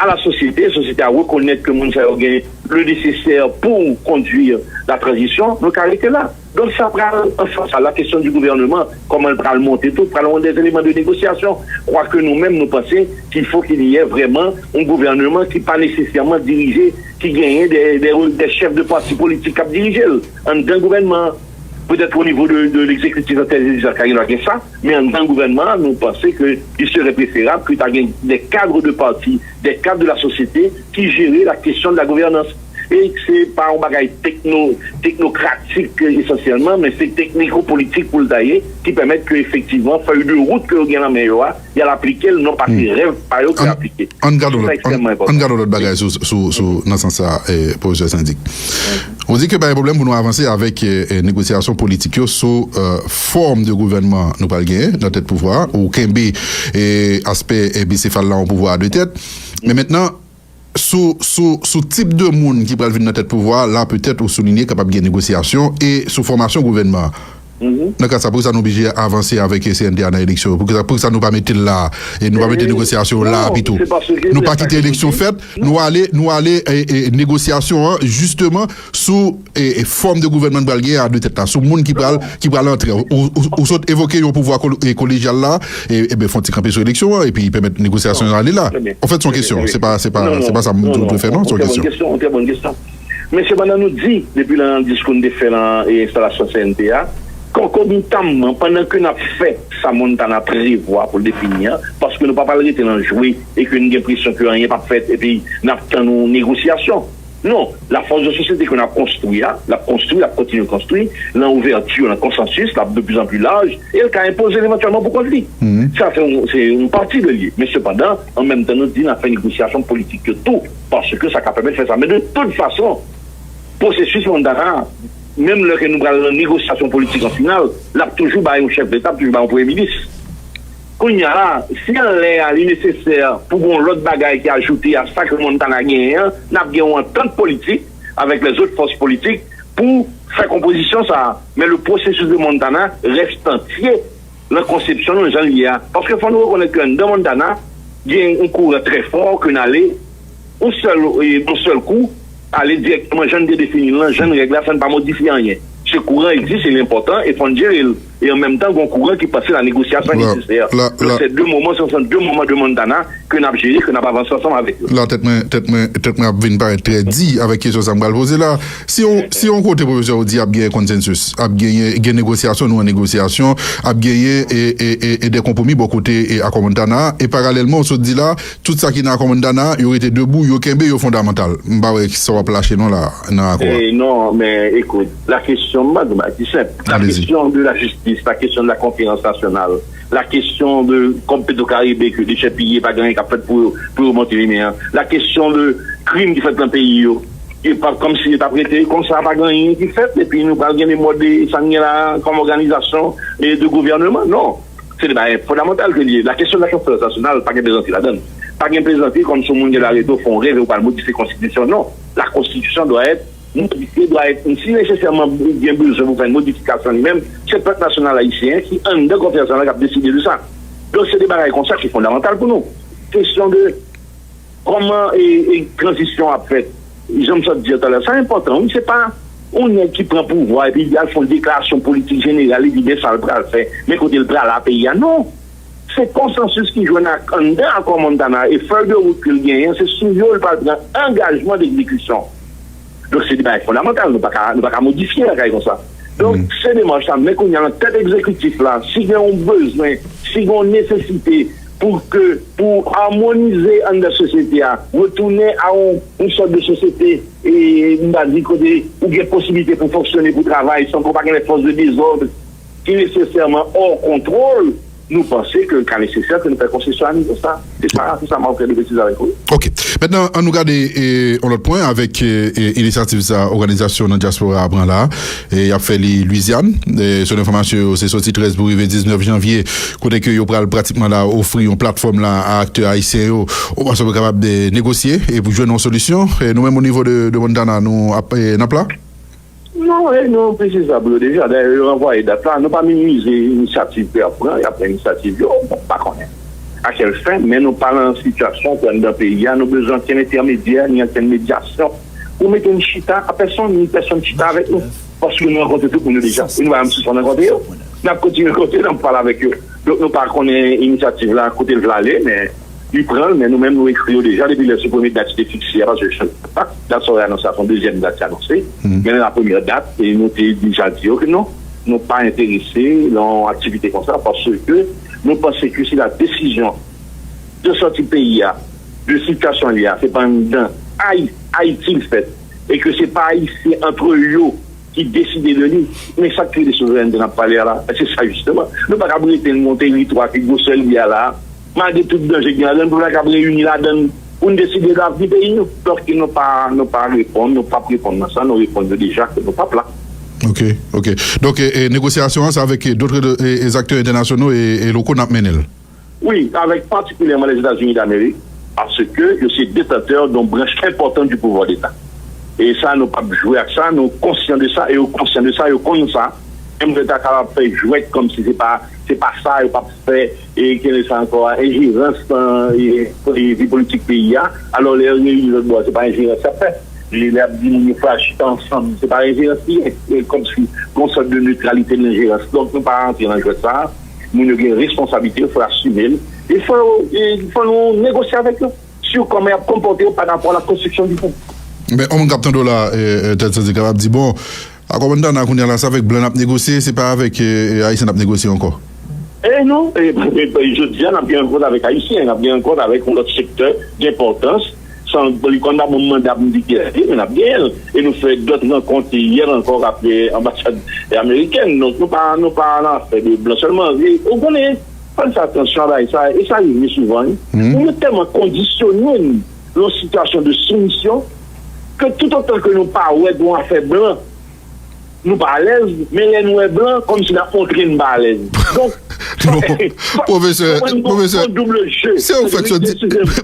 à la société, sosyete a rekonèt ke moun sa yo gen le nécessaire pour conduire la transition, nou ka rete la. Donk sa pral an sans a la question du gouvernement, kòman l pral monte tou, pral yon des éléments de négociation. Kwake nou menm nou panse qu'il faut qu'il y ait vraiment yon gouvènman ki pa nesesèman dirije, ki genyen de, de, de chèf de pati politik k ap dirije l. Anndan gouvènman an, petèt o nivo de, de l'exécutif nan tèl egzanp, ka gen dwa gen sa, men anndan gouvènman an, nou panse ke il serait préférable ke ta gen des cadres de parti, des cadres de la société ki jere la question de la gouvernance. E se pa yon bagay tekno, teknokratik esansyèlman, men se tekniko-politik pou l ta ye, ki pèmèt ke efektivman fèy de wout ke yo gen nan men yo a, y al aplike l, non pa se rèv pa yo ki aplike. Ann gade yon lòt, ann gade yon lòt bagay sou, sou, sou, nan sans sa, eh, pwofesè Sendik. Ou di ke pa gen pwoblèm pou nou avanse avèk eh, eh, negosyasyon politik yo sou eh, fòm de gouvènman nou pral genyen nan tèt pouvwa a, ou kenbe eh, aspè eh, bisefal la, yon pouvwa a de tèt. Men mentnan, sou, sou, sou tip de moun ki pral vin nan tèt pouvwa a, la petèt ou soulinye kapab gen negosyasyon e sou fòmasyon gouvènman an. Nan ka sa, poukisa nou oblije avanse avèk C N D A nan eleksyon yo? Poukisa, poukisa nou pa mete l la a? E nou pa mete negosyasyon yo la a pito? Nou pa kite eleksyon fèt, nou ale, nou ale e, e, negosyasyon an, jisteman, sou e, e, fòm de gouvènman n pral genyen a de tèt la, sou moun ki pral, ki pral antre. Ou, ou, ou sot evoke yon pouvwa kol, e, kolejyal la, e, e ben, fè yon ti kanpe sou eleksyon an, epi pèmèt negosyasyon yo ale la. Anfèt, se yon kesyon, se pa, se pa, se pa sa m dwe fè, non, se yon kesyon. Men sepandan nou di, depi nan diskou n te fè nan enstalasyon C N T A, konkomitanman, pandan ke n ap fè sa Montana prevwa pou l defini an, paske nou pa pral rete nan jwe e ke n gen enpresyon ke anyen p ap fèt epi n ap tann yon negosyasyon. Non, lafòs de sosyete ke n ap konstwi a, l ap konstwi, l ap kontinye konstwi, nan ouvèti, nan konsansis, l ap de plus en plus large, e l ka enpoze l evantyèlman pou kont li. Sa se yon, se yon pati de li. Men sepandan, an menm tan, nou di n ap fè negosyasyon politik yo tou. Paske sa ka pèmèt fè sa. Men de tout fason, pwosesis Montana, menm lè ke nou pral nan negosyasyon politik an final, l ap toujou bay yon chèf deta, ap toujou bay yon premye minis. Kounye a la, si anlè a li nesesè pou gon lòt bagay ki ajoute a sa ke Montana genyen an, n ap gen yon antant politik avèk lèzòt fòs politik pou fè konpozisyon sa a. Men le processus de Montana reste entier nan konsepsyon nou jan l ye a. Paske fò nou rekonèt ke anndan Montana, gen yon kouran trè fò ke n ale, yon sèl, e, yon sèl kou, ale dirèkteman jan n te defini l lan, jan n règle a, san n pa modifye anyen. Se kouran egziste, li enpòtan, e fò n jere l. E an menm tan, gen yon kouran ki panse la negosyasyon nesesè. Donk, se de moman, se de moman de Montana ke n ap jere, ke n ap avanse ansanm avèk yo. La, tèt mwen, tèt mwen, tèt mwen ap vin parèt trè di avèk kesyon sa m pral poze la. Si yon, si yon kote, pwofesè, ou di ap genyen konsensis, ap genyen, gen negosyasyon, nou an negosyasyon, ap genyen e, e, e, e de konpwomi bò kote e akò Montana, e paralèlman, ou sot di la, tout sa ki nan akò Montana, yo rete debou, yo kenbe, yo fondamantal. M pa wè sa w ap lache non la, nan akò a. Non, men ekout, la kesyon, m ap di w bagay ki senp. La kesyon de la jistis, la kesyon de la konferans nasyonal, la kesyon de kòb Petwokaribe ke dechèpiye, pa gen anyen k ap fèt pou yo, pou yo monte limen an, la kesyon de krim ki fèt nan peyi yo. E pa kòmsi yo t ap rete konsa, pa gen anyen ki fèt, epi nou pral gen memwa de sa n gen la kòm òganizasyon e de gouvèneman. Non. Se de bagay fondamantal ke l ye. La kesyon de la konferans nasyonal, pa gen plezantri ladan l. Pa gen plezantri kòm si yon moun gen dwa rete w fè yon rèv e w pral modifye konstitisyon. Non. La constitution doit être modifiée, doit être, si nesesèman gen bezwen pou fè yon modifikasyon li menm, se pèp nasyonal ayisyen ki anndan konferans lan k ap deside de sa. Donk, se de bagay konsa ki fondamantal pou nou. Kesyon de kòman e, e tranzisyon ap fèt. Jan m sot di talè, sa enpòtan, wi, se pa yon nèg ki pran pouvwa epi li al fè yon deklarasyon politik jeneral, li di, "Men sa l pral fè, men kote l pral a peyi a." Non. Se konsansis ki jwenn ak anndan akò Montana e fèy de wout ke l genyen, se sou yo l pral pran angajman degzekisyon. Donk, se de bagay fondamantal, nou pa ka, nou pa ka modifye bagay konsa. Donk, se demach sa, men kounye a nan tèt egzekitif la, si gen yon bezwen, si gen yon nesesite pou ke, pou amonize anndan sosyete a, retounen a yon, yon sòt de sosyete, e, m ta di kote ou gen posiblite pou fonksyone, pou travay, san ke w pa gen lè fòs de dezòd ki nesesèman hors contrôle, nou panse ke l ka nesesè ke nou fè konsesyon a nivo sa. Se sa, se sa m ap fè de presize avèk ou. Ok. Mentnan, ann nou gade e, yon lòt pwen avèk e, e, inisyativ sa òganizasyon nan dyaspora a pran la. E, y ap fè li Lwizyàn. E, selon enfòmasyon yo, se soti trèz pou rive diznèf janvye, kote ke yo pral pratikman la ofri yon platfòm la a aktè ayisyen yo, yon fason pou kapab de negosye e pou jwenn yon solisyon. E, nou menm o nivo de, de Montana, nou ap, e, n ap la? Non, e nou presize sa pou yo deja. Dayè, yo ranvwaye dat la. Nou pa minimize inisyativ ke y ap pran, y ap pran inisyativ yo, bon, pa konnen a kèl fen, men nou pa nan sitiyasyon ke anndan peyi a, nou bezwen ankenn entèmedyè, ni ankenn medyasyon pou mete n chita a pèsonn, ni pèsonn chita avèk nou. Paske nou rankontre tout moun yo deja, e nou pa menm sispann rankontre yo. N ap kontinye rankontre, n ap pale avèk yo. Donk, nou pa konnen inisyativ la, kote l vle ale, men li pran l, men nou menm, nou ekri yo deja depi lè sou premye dat ki te fikse a, paske dat sa yo anonse a, se yon dezyèm dat ki anonse. Men la premyè dat, e nou te deja di yo ke non, nou pa enterese nan yon aktivite konsa, paske nou panse ke si la desizyon de sòti peyi a, de sitiyasyon li a, se pa anndan Ay-, Ayiti l fèt, e ke se pa Ayisyen antre yo ki deside de li. Men sa k kreye de souverènte n ap pale a la, se sa jisteman. Nou pa kab rete nan yon teritwa ki gwosè l ye a la, malgre tout danje ki gen ladan l, pou nou pa kab reyini ladan l, pou n deside de avni peyi nou. Donk, nou pa, nou pa reponn, nou p ap reponn nan sa, nou reponn yo deja ke nou p ap la. Ok, ok. Donk, e, e, negosyasyon an, se avèk, e, dòt, e, e, aktè entènasyonal e, e lokal n ap mennen l? Wi, avèk patikilyèman Lèzetazini Damerik, paske yo se detantè yon branch enpòtan di pouvwa deta. E sa, nou p ap jwe ak sa, nou konsyan de sa, e yo konsyan de sa, yo konn sa. Menm lè ta kapab fè jwèt kòmsi se pa, se pa sa, yo p ap fè, e ki rele sa ankò a, enjerans nan, e, e, vi politik peyi a. Alò, lè yo reyini lòt bò a, se pa enjerans y ap fè. Lè, lè y ap di moun yo fò al chita ansanm, se pa enjerans li ye, e kòmsi gon sòt de netralite nan enjerans. Donk, nou pa rantre nan jwèt sa a. Moun yo gen responsablite, fò yo asime l. E fò yo, e fò nou negosye avèk yo sou kòman y ap konpòte yo pa rapò a la konstriksyon di pèp. Men, yon moun k ap tande w la, e, e, Tèt Santi, kapab di, bon, akò Montana kounye a la, se avèk blan n ap negosye, se pa avèk, e, e, Ayisyen n ap negosye ankò. E non, e, e, e, jodi a, n ap gen rankont avèk Ayisyen, n ap gen rankont avèk yon lòt sektè d enpòtans, san li konn pa ban m manda pou m di kiyès li, men n ap genyen l. E nou fè dòt rankont yè ankò avèk anbasad amerikèn. Donk, nou pa, nou pa nan afè de blan sèlman. E, ou konnen, fò n fè atansyon a bagay sa, e sa rive souvan, wi. Moun yo tèlman kondisyone n nan yon sitiyasyon de soumisyon ke toutotan ke nou pa wè gon afè blan, nou pa alèz, men lè n wè blan, kòmsi n ap montre n pa alèz. Donk, non, pwofesè, pwofesè, se ou k fèk sot di,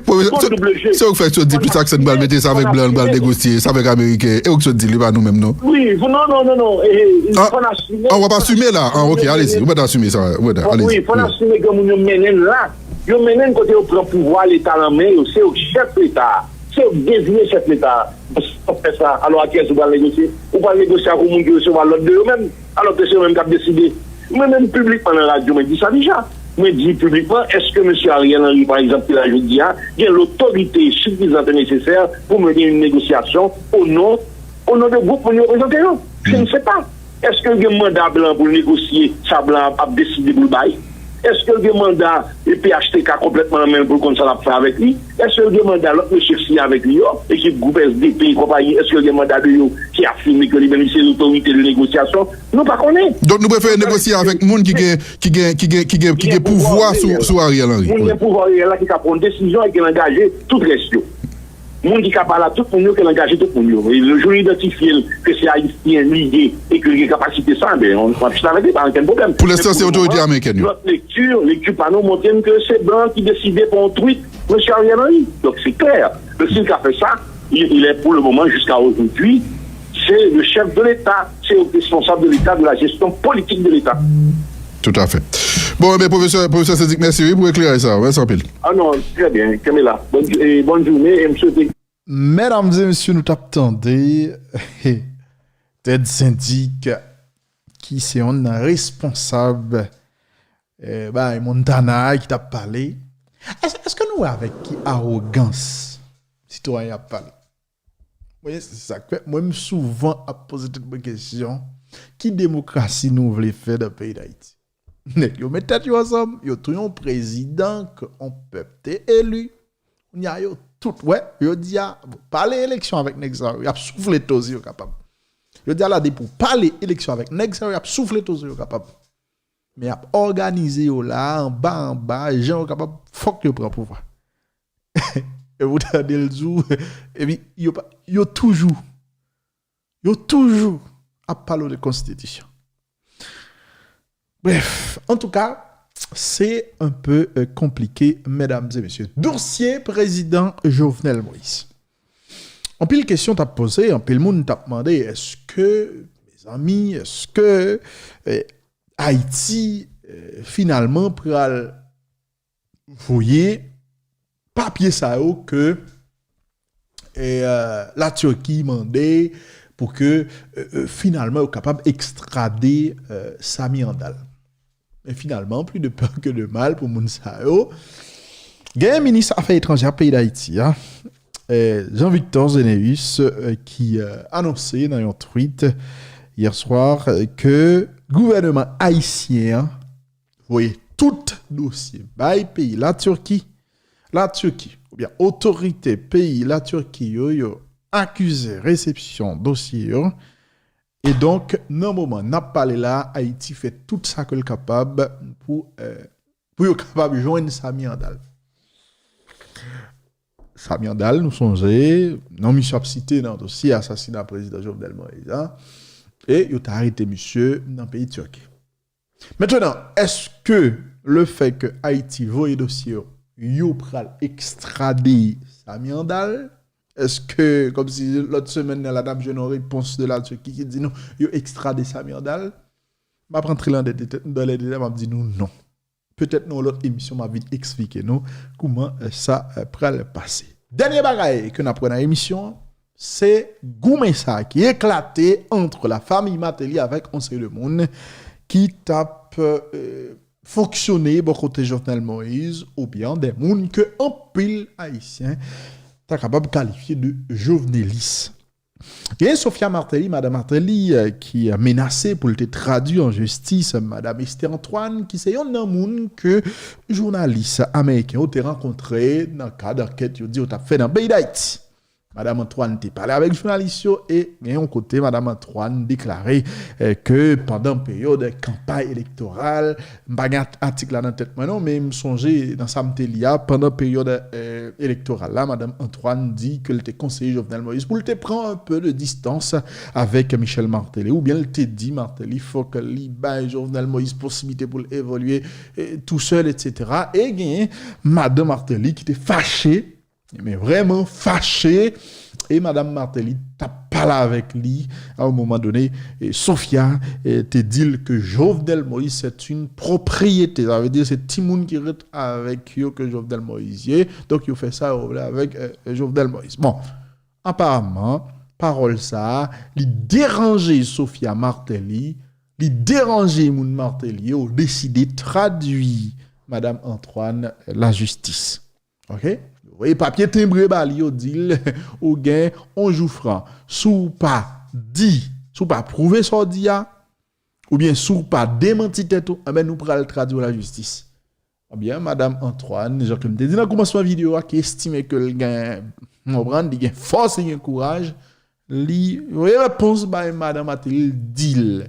pwofesè, se ou k fèk sot di plis aksan n pral mete sa avèk blan, n pral negosye, sa avèk ameriken, e ou k sot di, li pa nou menm, non. Wi, non, non, non, non, e, e, fò n asime. Ah, w ap asime la? Ah, ok, alezi, ou mèt asime sa, ou mèt, alezi. Wi, fò n asime ke moun yo mennen n la. Yo mennen n kote yo pran pouvwa leta nan men yo, se yo k chèf leta a. Se yo k deziyen chèf leta a. Si w fè sa, alò a kiyès ou pral negosye? Ou pral negosye ak yon moun ki resevwa lòd de yo menm, alòske se yo menm k ap deside. Mwen menm piblikman nan radyo, mwen di sa deja. Mwen di piblikman, èske mesye Ariel Henry, pa egzanp, ki la jodi a, gen lotorite sifizant e nesesè pou mennen yon negosyasyon o non, o non de gwoup moun yo reprezante yo? Je ne sais pas. Èske l gen manda blan pou l negosye sa blan an ap deside pou l bay? Èske l gen manda P H T K konplètman nan men l pou l konn sa l ap fè avèk li? Èske l gen manda lòt mesye k siyen avèk li yo, ekip gwoup S D P e konpayi? Èske l gen manda de yo ki afime ke li menm li se lotorite de negosyasyon? Nou pa konnen. Donk, nou prefere negosye avèk moun ki gen, ki gen, ki gen, ki gen, ki gen pouvwa sou, sou Ariel Henry. Moun gen pouvwa reyèl la ki ka pran desizyon e ki angaje tout rès yo. Moun ki ka pale a tout moun yo, ke l angaje tout moun yo. E le jou yo idantifye l ke se Ayisyen li ye e ke l gen kapasite sa, ben, on, on va chita avèk li, pa ankenn pwoblèm. Pou lenstan, se otorite amerikèn yo. Lòt lekti, lekti pa nou montre n ke se blan ki deside pou yon tweet mesye Ariel Henry. Donk, se klè. Donk, si l ka fè sa, il, il est pour le moment, jusqu'à aujourd'hui, c'est le chef de l'État, c'est le responsable de l'État, de la gestion politique de l'État. Tout à fait. Bon, ebyen, pwofesè, pwofesè Sedik, mèsi, wi, pou ekleraj sa. Mèsi anpil. Ah non, très bien, kenbe la. Bonne, et bonne journée, et m swete. Medam e mesye, nou t ap tande Ted Sendik, ki se yon nan responsab, eh, bay Montana a, ki t ap pale. Èske, èske nou wè avèk ki awogans sitwayen ap pale? Mwen, se sa k fè, mwen, m souvan ap poze tèt mwen kesyon, ki demokrasi nou vle fè nan peyi Dayiti? Nèg yo met tèt yo ansanm, yo touye yon prezidan ke yon pèp te eli. Kounye a yo tout, wè, yo di a, bon, pale eleksyon avèk nèg sa yo, y ap soufle tozi yo kapab. Yo di a la, depi w pale eleksyon avèk nèg sa yo, y ap soufle tozi yo kapab. Men y ap òganize yo la, anba, anba, jan yo kapab, fòk yo pran pouvwa. E pou tande l di w, epi yo pa, yo toujou, yo toujou ap pale w de konstitisyon. Bref, antouka, se un peu, euh, konplike, medam e mesye. Dosye prezidan Jovenel Moïse. Anpil kesyon t ap poze, anpil moun t ap mande, èske, mezanmi, èske, eh, Ayiti, eh, finalman pral voye papye sa yo ke, eh, euh, Latirki mande pou ke, euh, euh, finalman yo kapab ekstrade, euh, Samy Handal. Men finalman, plus de peur que de mal pou moun sa yo. Gen minis afè etranjè a peyi Dayiti a, eh, Jean Victor Zeneus, eh, ki, eh, anonse nan yon tweet yè swa, eh, ke gouvènman ayisyen an voye tout dosye bay peyi Latirki. Latirki, oubyen otorite peyi Latirki yo, yo akize resepsyon dosye yo. E donk, nan moman n ap pale la, Ayiti fè tout sa ke l kapab pou, eh, pou yo kapab jwenn Samy Handal. Samy Handal, nou sonje, non misye ap site nan dosye asasina prezidan Jovenel Moïse a, e yo te arete misye nan peyi Tèki. Mentenan, èske le fè ke Ayiti voye dosye yo, yo pral ekstrade Samy Handal? Èske, kòmsi lòt semèn nan la, n ap jwenn yon repons de Latirki ki di nou, yo ekstrade Samy Handal? M ap rantre nan de deta-, nan lè detay, m ap di nou non. Petèt nan yon lòt emisyon, m ap vin eksplike nou kouman, eh, sa, eh, pral pase. Dènye bagay ke n ap wè nan emisyon an, se goumen sa ki eklate ant la famiy Martelly avèk yon seri de moun ki t ap, eh, fonksyone bò kote Jovenel Moïse, oubyen de moun ke anpil Ayisyen ta kapab kalifye de jovenelis. Gen Sophia Martelly, Madan Martelly, eh, ki, eh, menase pou l te tradui an jistis Madan Esther Antoine, ki se yonn nan moun ke jounalis ameriken yo te rankontre nan kad ankèt yo di yo t ap fè nan peyi Dayiti. Madan Antoine te pale avèk jounalis yo e gen yon kote Madan Antoine deklare, eh, ke pandan peryòd kanpay elektoral, m pa gen at-, atik la nan tèt mwen non, men m sonje nan sa m te li a, pandan peryòd, eh, elektoral la, Madan Antoine di ke l te konseye Jovenel Moïse pou l te pran un peu de distance avèk Michel Martelly, oubyen l te di Martelly fòk li bay Jovenel Moïse posiblite pou l evolye, eh, tou sèl, et cetera. E genyen Madan Martelly ki te fache, men vrèman fache, e Madan Martelly t ap pale avèk li a un moment donné, e Sophia, e, te di l ke Jovenel Moïse c'est une propriété, sa vle di se timoun ki ret avèk yo ke Jovenel Moïse ye, donk yo fè sa yo vle avèk, e, Jovenel Moïse. Bon, aparaman, pawòl sa a, li deranje Sophia Martelly, li deranje moun Martelly yo, deside tradui Madan Antoine lajistis. Ok? Yo voye papye tenbre ba li, yo di l, ou gen yon jou fran. Si w pa di, si w pa pwouve sa w di a, oubyen si w pa demanti tèt ou, enben nou pral tradui w lajistis. Ebyen, Madan Antoine, jan ke m te di nan kòmansman videyo a, ki estime ke l gen, w konprann, li gen fòs, li gen kouraj, li voye repons bay Madan Martelly, li di l,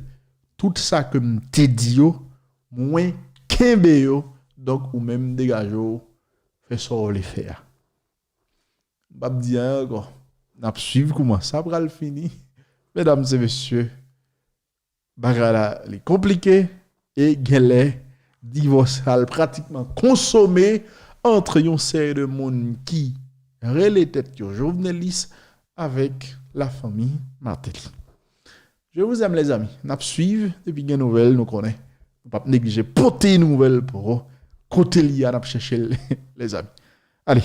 tout sa ke m te di yo, mwen kenbe yo, donk ou menm degaje w, fè sa w vle fè a. M p ap di anyen ankò. N ap swiv kouman sa pral fini. Medam e mesye, bagay la li konplike e genlè divòs la l pratikman konsome ant yon seri de moun ki rele tèt yo Jovenelis avèk lafanmi Martelly. Je vous aime, lèzanmi. N ap swiv, depi gen nouvèl, nou konnen. Nou p ap neglije pote nouvèl pou ou. Kote li a, n ap chèche l, lèzanmi. Ale,